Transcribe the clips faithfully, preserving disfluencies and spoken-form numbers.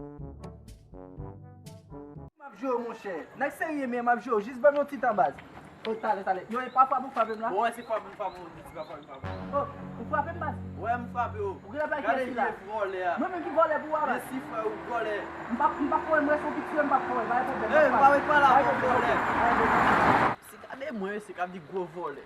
M ap jwe w, monchè. Nèg serye, men m ap jwe w. Jis ban m yon ti tan, baz. Oh, talè, talè. Yo, e pa frape ou frape m la? Bon, wè, se frape m frape ou, se pa frape m frape ou. Oh, ou frape m, baz? Wè, m frape ou. Ou genlè pale ki vòlè a. Mwen menm ki vòlè pou ou a, baz? Mesi, frè, ou vòlè. M p ap, m p ap kore, m rete yon piti frè, m p ap kore. Pa gen pwoblèm, pa gen pwoblèm. Hey, m pa ret pa la, vòlè. Se gade mwen, se k ap di gwo vòlè.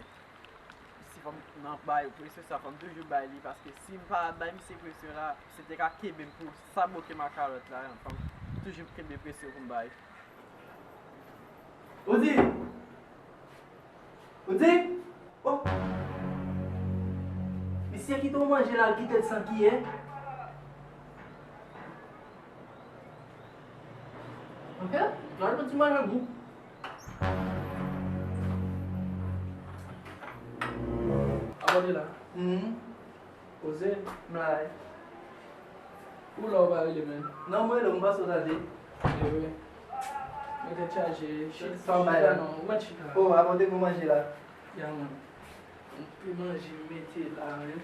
Si fò m nan bay presyon sa, fò m toujou bay li, paske si m pa bay misye presyon la, misye te ka kenbe m pou sabote makalòt la, fò m toujou kenbe presyon pou m bay. Ou di? Ou di? Oh! Misye kite w manje la, l kite l san kiyè. Ok? Gade yon ti manje gou. Abòne la. Mhm. Poze. M la wi. Ou la ou pa rele menm? Non, mwen rele w, m panse w tande. Ewe. Mwen tèt chaje. Chita non, ou mèt chita. Oh, apòte pou manje la. Ya, man. Yon ti manje m mete la, men.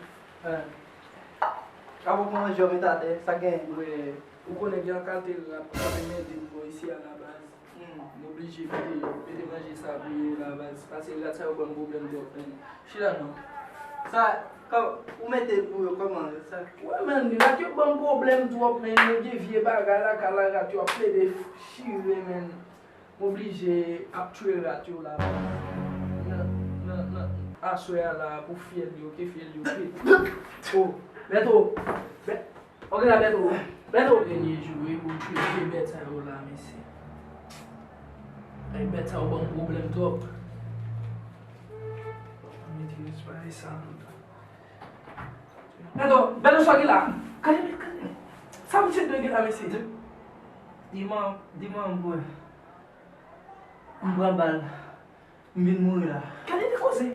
Apòte pou manje w mete atè, sa k genyen? Wi. Ou konnen gen yon kalite rat k ap mède m bò isi a la baz. M oblije mete, mete manje sa pou yo la baz. Paske rat sa yo ban m pwoblèm twòp, men. Chita non. Sa, kò, ou mete l pou yo kòman sa? Wè, men, rat yo ban m pwoblèm twòp, men. Yo gen vye bagay lakay la, rat yo ap plede chire, men. M oblije ap tchwe rat yo la. Nan, nan, nan, aswè a la, pou fyèl yo, ke fyèl yo pete. Oh, Bèto! Bè-, ok la, Bèto! Bèto! Dènye jou, wi, pou m tchwe vye bèt sa yo la, mesye. Ay, bèt sa yo ban m pwoblèm twòp. Mete respay sa. Bèto, Bèto, sa ki la? Gade, gade. Sa misye dwe gen la, mesye? Di mwen, di mwen, m pran, m pran bal. M vin mouri la. Gade de koze.